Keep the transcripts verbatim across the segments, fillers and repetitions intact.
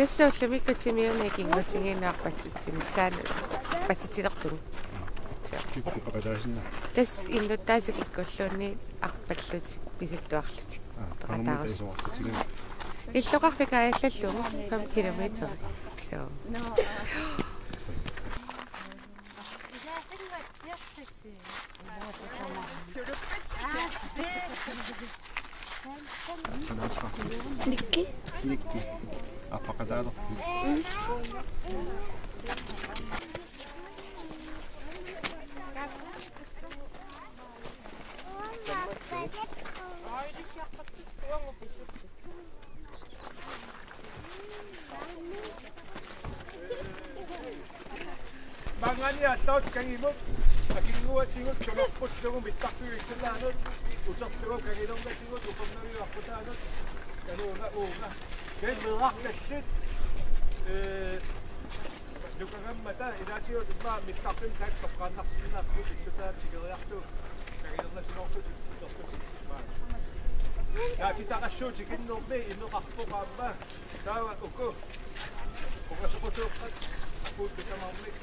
Tassa ullumi kutimiuni ikinngutigiinnut arpatsitsinissaanut arpatsitsilertugut. Suu. Kikkut peqataasinnaasut. Tassa innuttaasut kikkulluunniit arpallutik pisuttuarlutik. Aa, peqataarus. Qanormita isorarlutigineq? Illoqarfik kaajallallugu fem kilometer. Suu. Nikki. Nikki. Appaqataalerput. Maanngaanniit aallartut kangimut akinnguatigut sulerpullugu mittarfigissinnaanut uterlugu kangilernatigut upernaviup aqqutaanut kanuuna uunga kemmeertallit ee nukagammata ilaatigut immaqa mittarfimmi taakku toqqaannarsinnaapput illutaa tikeriarlugu kangilernatigoorlutik uterlutik immaqa. Naatitaqassuup tikinnermi imeqarpoq aamma. Taava uku. Oqasoqutooqqat. Apuuttut tamarmik.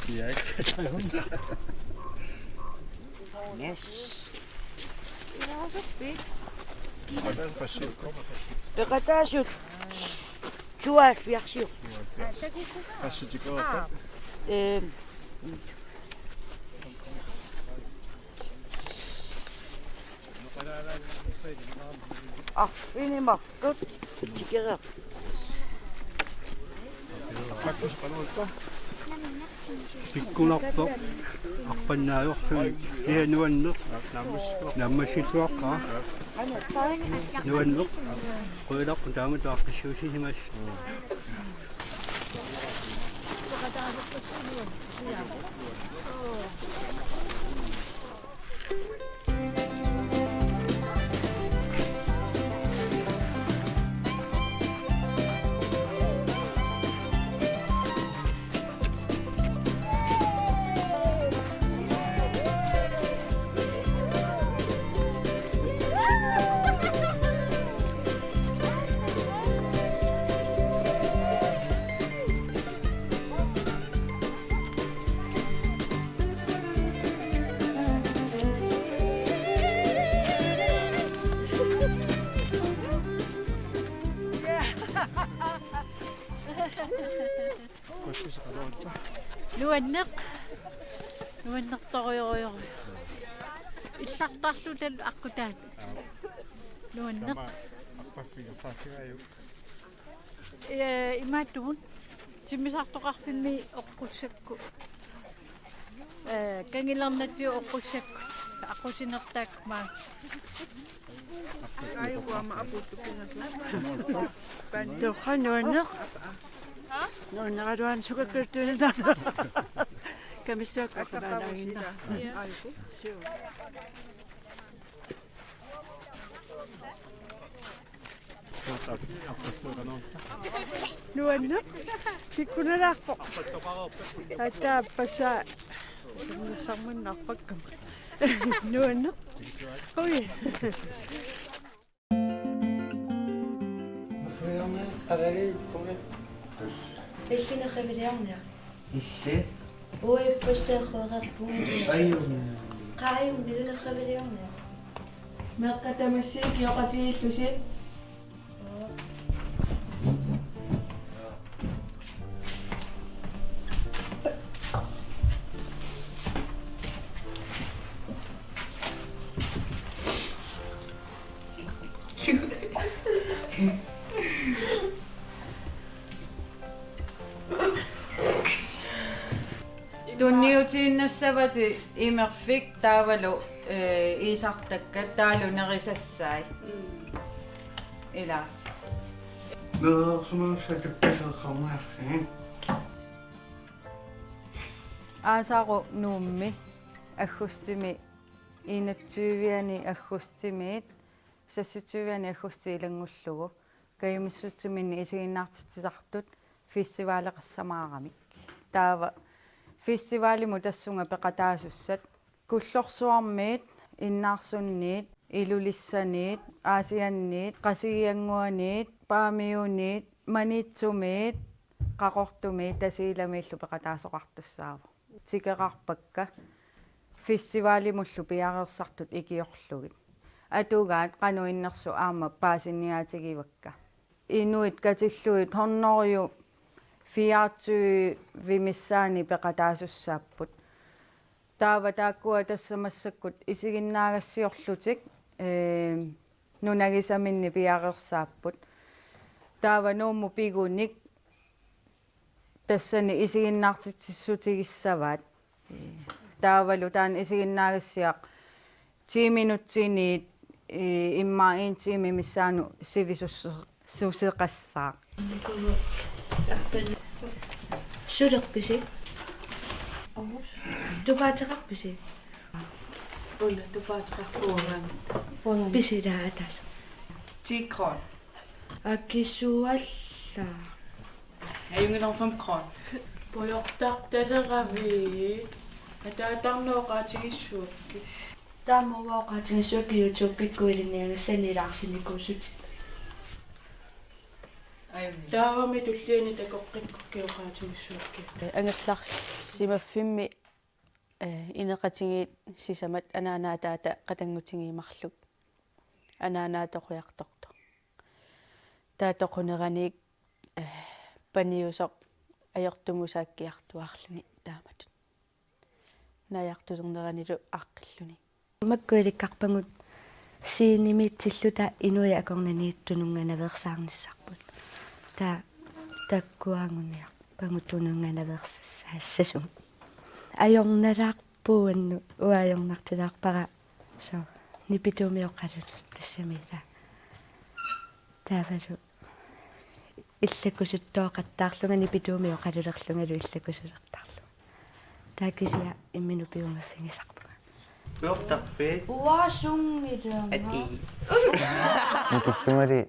Ja. Peqataasut. Tuaat piarsiu. Ehm. Arfineq marluk tikeriarput. Pikkunarpoq arpannaajorluni kia nuanneq naammassissuaqqaa. Nuanneq qujanarpoq taamatut aaqqissuussisimasut. Nuanneq. Nuannertorujorujorujoq. Illartarluta aqqutaani. Nuanneq. Tama appaffigersaarsigajuk. Ee, imaattugut. Timmisartoqarfimmi oqqussakku. Ee, kangilernatigut oqqussakku. Aqqusinertaakku maanga. Ajuku aamma apuuttukkingatu. Torra nuanneq. Nuanneraluaannaq sukakkuluttuinnartoq. Kamissaakkut qalaanginna. Suu. Nuanneq. Kikkunalaarpoq. Taava passa. Samminnarpakkam. Nuanneq. Ui. Illit nerriviliorniaruk? Illit? Uippussaq qooqarpugut. Ajunngilaq. Qaa, ajunngilaq, nerriviliorniaruk. Meeqqat tamassi ikioqatigiillusi. Tunniutiinnassavatit imerfik taavalu, eh, iisartakkat taavalu nerisassai. Mm. Ila. Meerarsumarussaq tukkaseqqammaarsi. Aasaru Nuummi aggustimi enogtyve-ani aggustimiit seksogtyve-ani aggustip ilanngullugu kajumissutsiminnik isiginnaartitsisartut festivaleqassamaaramik. Taava festivalimut tassunga peqataasussat Kullorsuarmiit, Innaarsunniit, Ilulissaniit, Aasianniit, Qasigiannguaniit, Paamiuniit, Maniitsumiit, Qaqortumiit, Tasiilamiillu peqataasoqartussaavoq. Tikeqarpakka festivalimullu piareersartut ikiorlugit. Atugaat qanoq innersut aamma paasiniaatigivakka. Inuit katillugit hundrede fireogtyve missaani peqataasussaapput. Taava taakkua tassa massakkut isiginnaagassiorlutik, ee, nunagisaminnik piareersaapput. Taava Nuummut pigunik tassani isiginnaartitsissutigissavaat. Taavalu taanna isiginnaagassiaq ti minutsiniit, ee, immaqa en time missaanut sivisussuseqassaaq. Sulerpisi? Tupaateqarpisi? Una tupaateqarpugut. Pisi ilaa ataaseq. Ti kroner. Akisuallaaq. Ajunngilaq, fem kroner. Pujortartaleravit. Ataatarneq oqaatigissuakkit. Taama uanga oqaatigissuakkit YouTube-ikkut ilinniagassani ilaarsinikuusutit. Ajunngilaq. Taavami tulliani takoqqikkukkit oqaatigissuakkit. Angerlarsimaffimmi, eh, ineqatigiit sisamat anaanaataata qatanngutigiit marluk anaanaatoq qujartortoq. Taava toquneranik, eh, paniusoq ajortumut saakkiartuaarluni taamatut. Naajartulerneranilu aaqqilluni. Makku ilikkarpagut scenemiitsilluta inuit akornanniit tununngaannaveersaarnissarput. Taava takkuanguniarpagut tununngaannaveersaassasut. Ajornalaarpugut, uanga ajornartilaarpara, soorlu nipituumik oqalulerlugu tassami ilaa. Taavalu illakkusuttooqattaarlunga nipituumik oqalulerlungalu illakkusulertarlunga. Taava kisianni imminut piumaffigisarpunga. Pujortarpit? Uanga sunngilanga. Ati. Nikillungali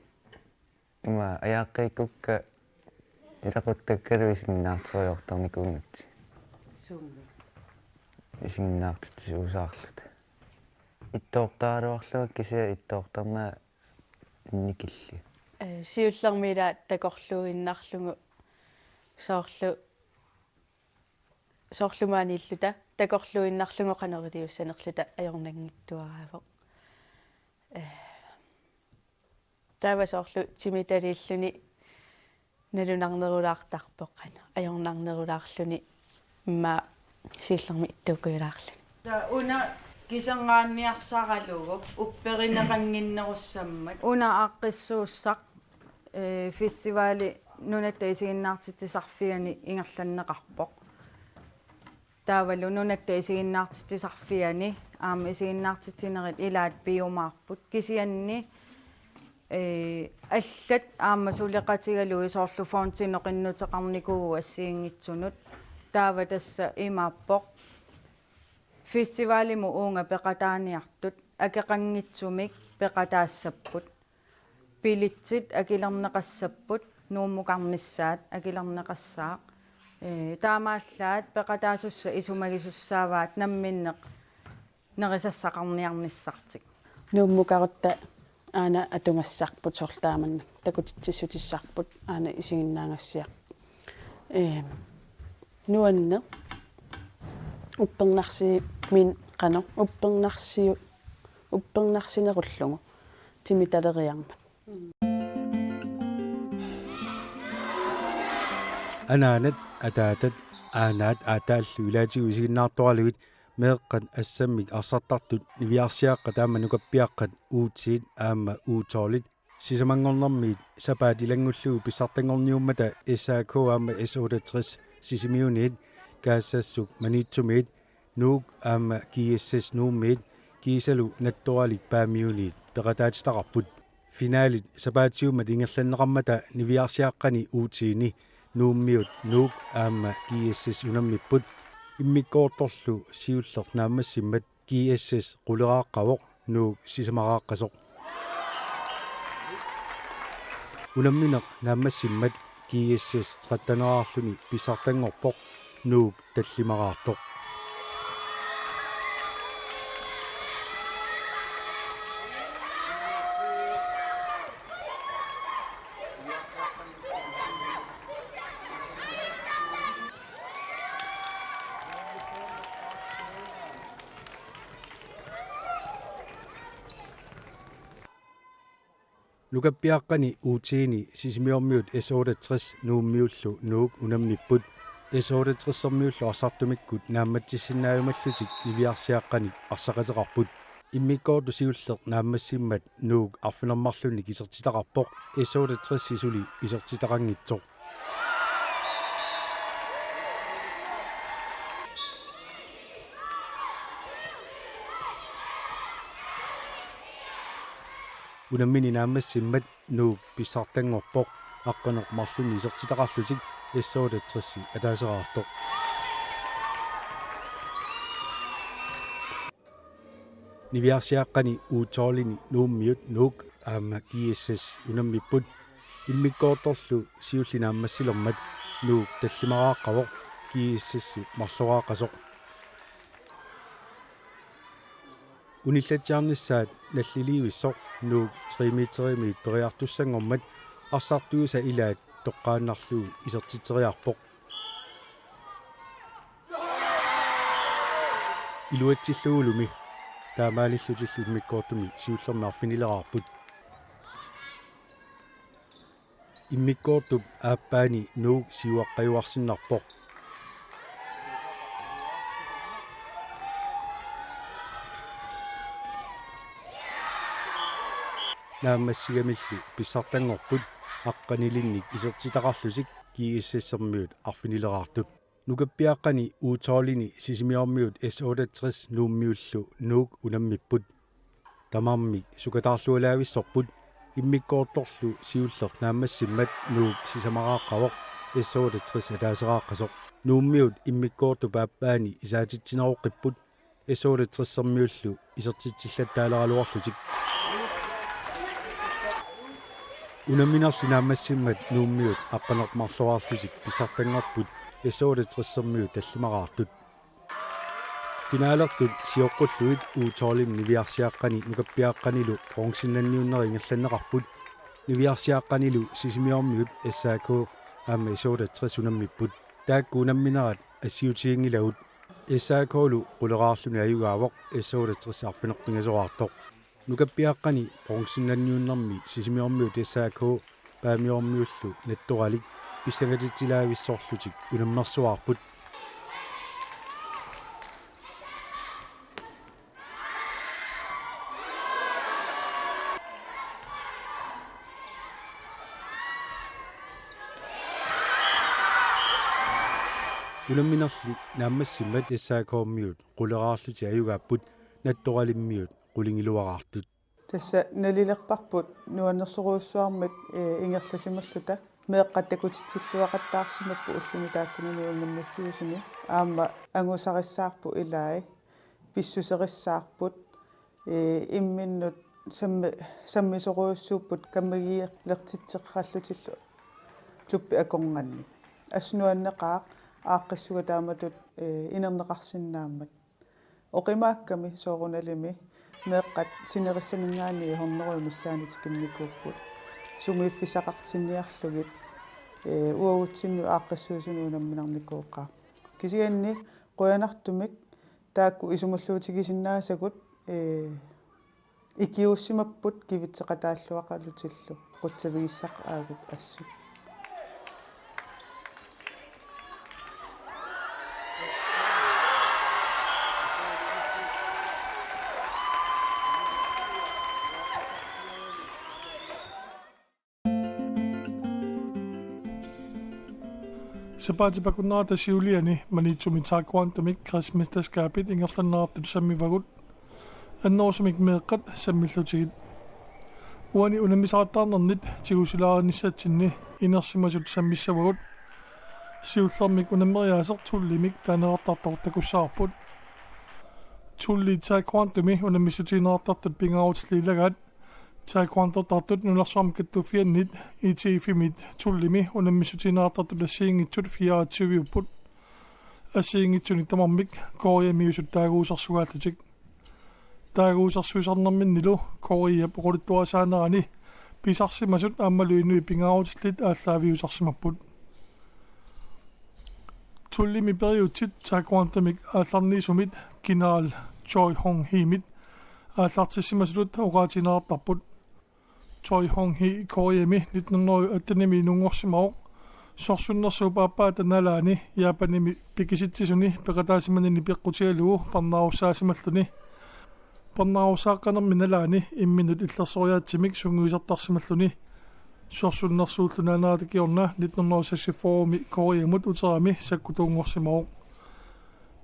ima ajaqqakkukka ilaquttakkalu isiginnaarterujoortarnikuugatsigit. Suummi? Isiginnaartitsisuusaarluta. Ittoortaraluarlunga kisianni ittoortarnera nikilli. Eh, siullermik ilaa takorluuinnarlugu soorlu, soorlu maaniilluta takorluuinnarlugu qanoq iliussanerluta ajornanngitsuaraavoq. Eh, taava soorlu timitaliilluni nalunarnerulaartarpoq qanoq ajornarnerulaarluni immaqa siullermik ittuukkujulaarluni. Taava una kisernaanniarsaralugu upperineqannginnerussammat. Una aaqqissuussaq, eh, festivali Nunatta Isiginnaartitsisarfiani ingerlanneqarpoq. Taavalu Nunatta Isiginnaartitsisarfiani aamma isiginnaartitsinerit ilaat piumaarput. Kisianni, ee, allat aamma suleqatigalugit soorlu fondinut qinnuteqarnikuuvugut assigiinngitsunut. Taava tassa imaappoq: Festivalimut uunga peqataaniartut akeqanngitsumik peqataassapput. Bilitsit akilerneqassapput, Nuummukarnissaat akilerneqassaaq. Ee, taamaallaat peqataasussat isumagisussaavaat namminneq nerisassaqarniarnissartik. Nuummukarutta aana atugassarput, soorlu taamannak takutitsissutissarput aana isiginnaagassiaq. Ee, nuanneq uppernarsimin qanoq uppernarsiu-, uppernarsinerullugu timitaleriarmat. Anaanat, ataatat, aanaat aataallu ilaatigut isiginnaartoralugit meeqqat assammik arsartartut niviarsiaqqat aamma nukappiaqqat U T-t aamma U tolv-it sisamanngornermiit sapaat ilanngullugu pissartanngorniummata S A K aamma S otteogtres Sisimiuniit, Kaassassuk Maniitsumiit, Nuuk aamma G S S Nuummiit kiisalu Nattoralik Paamiuniit peqataatitaqarput. Finalit sapaatiummat ingerlanneqarmata niviarsiaqqani U T-ni Nuummiut Nuuk aamma G S S unammipput. Immikkoortorlu siulleq naammassimmat G S S quleraaqqavoq, Nuuk sisamaraaqqasoq. Unammineq naammassimmat G S S tretten-eraarluni pissartanngorpoq, Nuuk tallimaraartoq. Nukappiaqqani U T-ni Sisimiormiut S otteogtres Nuummiullu Nuuk unammipput. S otteogtres-ermiullu arsartumikkut naammatsissinnaajumallutik niviarsiaqqanik arsaqateqarput. Immikkoortut siulleq naammassimmat Nuuk arfineq-marlunnik isertitaqarpoq, S otteogtres sisuli isertitaqanngitsoq. Unammini naammassimmat Nuuk pissartanngorpoq, aqqaneq-marlunnik isertitaqarlutik S otteogtres ataaseraartoq. Niviarsiaqqani U tolv-ini Nuummiut Nuuk aamma G S S unammipput. Immikkoortorlu siulleq naammassilermat Nuuk tallimaraaqqavoq, G S S marloraaqqasoq. Unillatsiarnissaat nalliliivissoq Nuuk tre meterimiit periartussanngormat arsartuisa ilaat toqqaannarlugu isertitseriarpoq. Iluatsillugulumi taamaalillutillu immikkoortumi siullermi arfinileraarput. Immikkoortup aappaani Nuuk siuaqqajuarsinnarpoq. Naammassigamillu pissartanngorput, aqqanilinnik isertitaqarlutik G S S-ermiut arfinileraartut. Nukappiaqqani U tolv-ini Sisimiormiut S otteogtres Nuummiullu Nuuk unammipput. Tamarmik sukataarlualaavissorput, immikkoortorlu siulleq naammassimmat Nuuk sisamaraaqqavoq, S otteogtres ataaseraqqasoq. Nuummiut immikkoortup aappaani isaatitsineroqqipput, S otteogtres-ermiullu isertitsillattaaleraluarlutik. Unamminerli naammassimmat Nuummiut aqqaneq-marloraarlutik pissartanngorput, S otteogtres-ermiut tallimaraartut. Finalertut sioqqullugit U tolv-imi niviarsiaqqani nukappiaqqanilu bronzennanniunnerit ingerlanneqarput. Niviarsiaqqanilu Sisimiormiut S A K aamma S otteogtres unammipput. Taakku unamminerat assiutiginngilagut. S A K-lu quleraarluni ajugaavoq, S otteogtres arfineq-pingasoraartoq. Nukappiaqqani bronzennanniunnermi Sisimiormiut S A K Paamiormiullu Nattoralik pissangatitsilaavissorlutik unammersuaarput. Unamminerli naammassimmat S A K-miut quleraarlutik ajugaapput, Nattoralimmiut qulingiluaraartut. Tassa nalilerparput nuannersorujussuarmik, ee, ingerlasimalluta. meeqqat takutitsilluaqattaarsimapput ulluni taakkunani unammiffiusuni. Aamma angusarissaarput ilai, pissuserissaarput, ee, imminnut sammi-, sammisorujussuupput kammagiilertitseqqallutillu klubbi akornanni. Assut nuanneqaaq aaqqissuga taamatut, ee, inerneqarsinnaammat. Oqimaakkami soorunalimi meeqqat sinerissaminngaanniit hundredet missaani tikinnikuupput. Sumiiffissaqartinniarlugit, ee, uagutsinnut aaqqissuisunut unamminarnikuugaat. Kisianni qujanartumik taakku isumulluutigisinnaasagut, ee, ikiuussimapput kivitseqataalluaqalutillu qutsavigissaqaagut assut. Sapaatip akunnerata siuliani Maniitsumi taekwondomik kredsmesterskabit ingerlanneqartut sammivagut. Annerusumik meeqqat sammillutigit. Uani unammisaqattaarnernit tigusulaarnissatsinni inersimasut sammissavagut. Siullermik unammeriaaseq tullimik taaneqartartoq takussavarput. Tulli taekwondomi unammissutigineqartartut pingaarutillit ilagaat. Taekwondortartut nunarsuarmi kattuffiannit I T F-imit tullimi unammissutigineqartartut assigiinngitsut fireogtyve-upput. Assigiinngitsunik tamarmik Koreamiusut taaguusersugaallutik. Taaguusersuisarnerminnilu Koreap oqaluttuarisaanerani pisarsimasut aammalu inuit pingaarutillit aallaaviusarsimapput. Tullimi periutsit taekwondomik aallarniisumit kineraal Choi Hong Hee-mit aallartissimasutut oqaatigineqartarput. Choi Hong Hee Koreami nitten hundrede attenimi inunngorsimavoq. Sorsunnersuup aappaata nalaani Japanimi pikisitsisuni peqataasimanini peqqutigalugu parnaarussaassimalluni. Parnaarussaaqqanermi nalaani imminnut illersoriaatsimi sungiusartarsimalluni. Sorsunnersuullu naanerata kingorna nitten hundrede seksogfyrre-mi Koreamut uterami sakkutuunngorsimavoq.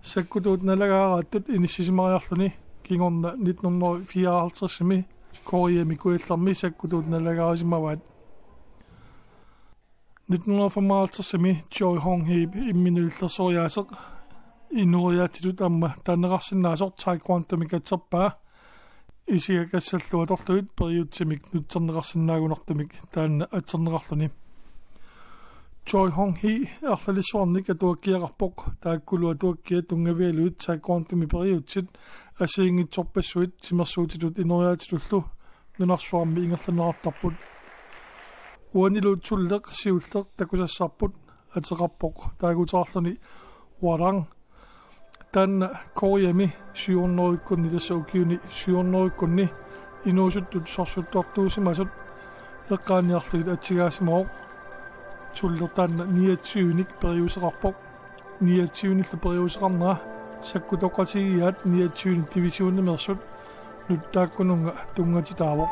Sakkutuut nalagaaraattut inissisimariarluni kingorna nitten hundrede fireoghalvtreds-imi Koreami kujallermi sakkutuut nalagaarisimavaat. Nitten hundrede femoghalvtreds-imi Choi Hong Hee imminnut illersoriaaseq inooriaatsitut aamma taaneqarsinnaasoq taekwondomik atserpaa. Isigakassallu atorlugit periutsimik nutserneqarsinnaagunartumik taanna atserneqarluni. Choi Hong Hee arlalissuarnik atuakkiaqarpoq, taakkulu atuakkiat tunngavigalugit taekwondomi periutsit assigiinngitsorpassuit timersuutitut inooriaatsitullu nunarsuarmi ingerlanneqartarput. Uanilu tulleq siulleq takusassarput ateqarpoq taaguuteqarluni Hwarang. Taanna Koreami syv hundrede-kkunni, tassa ukiuni syv hundrede-kkunni inuusuttut sorsuttuartuusimasut eqqaaniarlugit atsigaasimavoq. Tulleq taanna niogtyve-nik periuseqarpoq. Niogtyve-nillu periuseqarnera sakkutoqatigiiaat niogtyve-ni divisionimeersut nutaakkununnga tunngatitaavoq.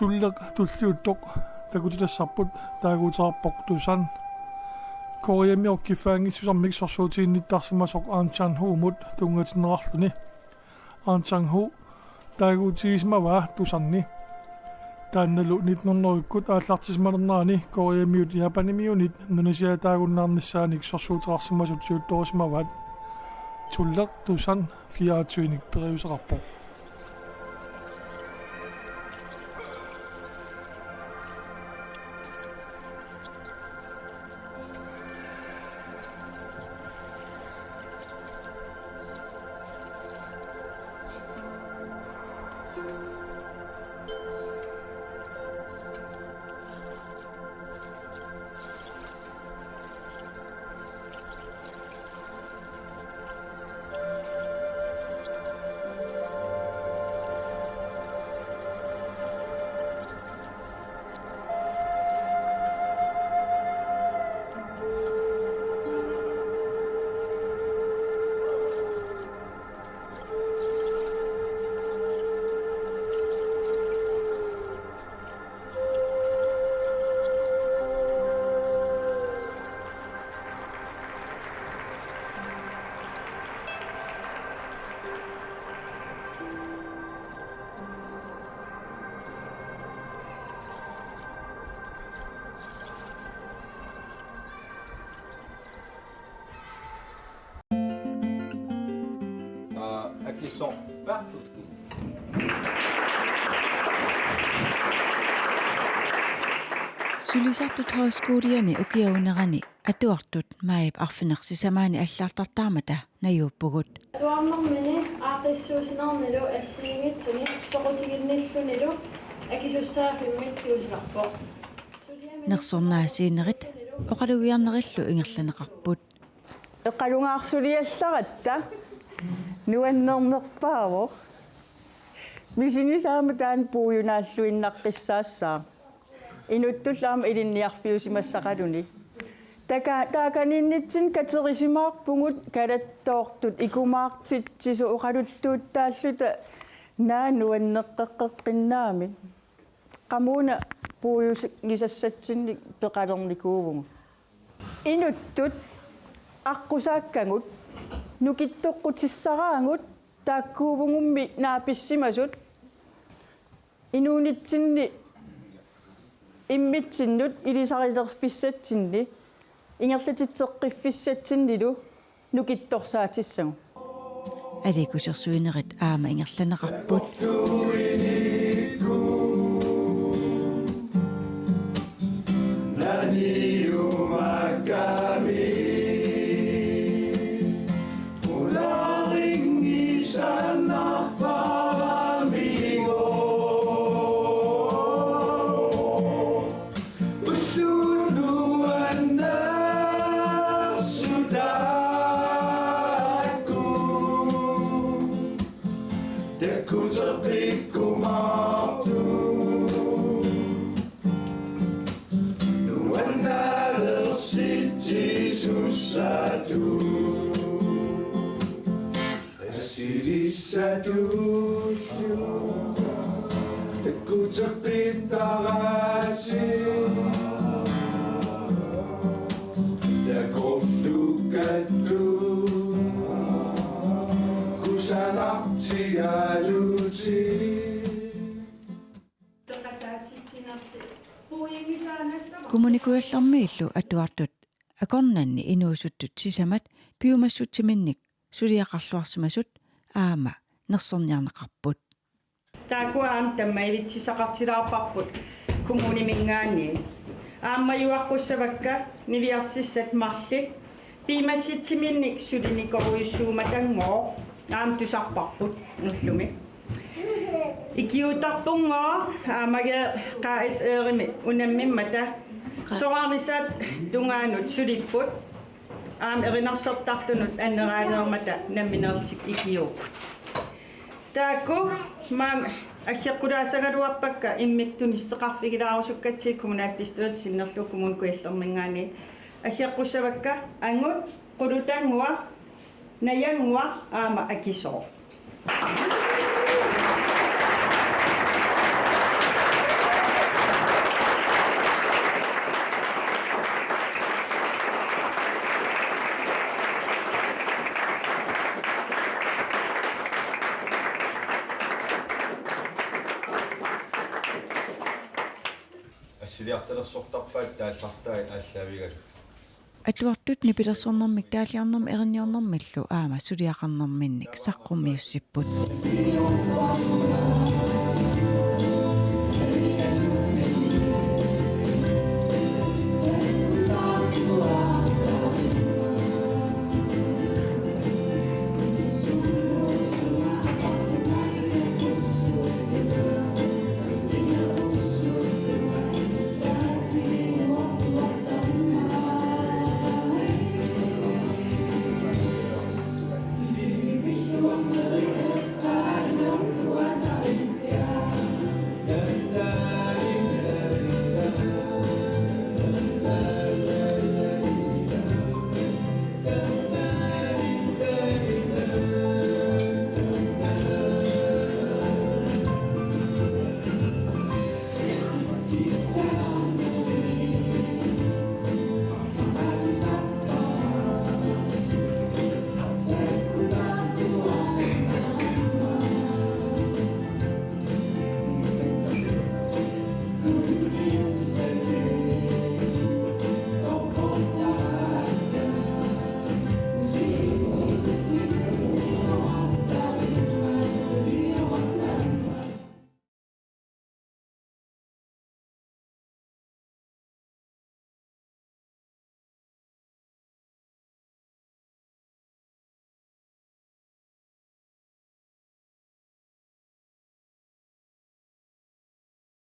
Tulleq tulliuttoq takutitassarput taaguuteqarpoq Dusan. Koreamioq kiffaanngissusermik sorsuutiginnittaarsimasoq Ahn Chang-hoomut tunngatinneqarluni. Ahn Chang-hoo taaguutigisimavaa Dusanni. Taannalu nitten hundrede-kkut aallartissimalernerani Koreamiut Japanimiunit nunasiaataagunnaarnissaanik sorsuuteqarsimasut siuttorisimavaat. Tulleq Dusan fireogtyvenik periuseqarpoq. Aa, Akisoq Berthelsen. Sulisartut Højskoliani ukiuunerani atuartut maajip arfineq-sisamaanni allagartartarmata najuuppugut. Atuarnermini aaqqissuussinermilu assigiinngitsuni soqutiginnillunilu akisussaaffimmik tigusisarpoq. Nersornaat scenerit oqalugiarnerillu ingerlanneqarput. Eqalungaarsuliallaratta nuannernerpaavoq. Misigisaama taanna puigunaalluinnaqqissaassaaq. Inuttullu aamma ilinniarfiusimassaqaluni. Taka-, taakaniinnitsinni katerisimaarpugut kalattoortut ikumaartitsisut oqaluttuuttaalluta naak nuanneqqeqqeqqinnaamik. Qamuuna puiusigisassatsinnik peqalernikuuvugut. Inuttut aqqusaakkagut nukittoqqutissaraagut taakkuuvugummi naapissimasut inuunitsinni immitsinnut ilisarilerfissatsinni ingerlatitseqqiffissatsinnilu nukittorsaatissagut. Aliikkusersuinerit aamma ingerlanneqarput. Assilisatullu takkuteqqittaraatsi takorluukattu kusanartigalutik. Kommune Kujallermiillu atuartut akornanni inuusuttut sisamat piumassutsiminnik suliaqarluarsimasut aamma nersorniarneqarput. Taakku aamma tammavitsissaqartilaarparput kommuniminngaanniit. Aamma majuaqqussavakka niviarsissat marluk piumassutsiminnik sulinikorujussuummata aamma tusarparput ullumi. Ikiuuttarpunngooq aamma K S R-imi unammimmata soraarnissaata tungaanut sulipput aamma erinarsortartunut anneralereermata nammineerlutik ikiuupput. Taakku maani aggeqqussagaluarpakka immikkut tunissuteqarfigilaarusukkatsigu kommunalbestyrelsi sinnerlugu Kommune Kujallerminngaanniit. Aggeqqussavakka angut, qulutannguaq, najannguaq aamma akisooq. Assiliartalersortarpaat taallartai aallaavigalugu. Atuartut nipilersornermik taalliornermik erinniornermillu aamma suliaqarnerminnik saqqummiussipput.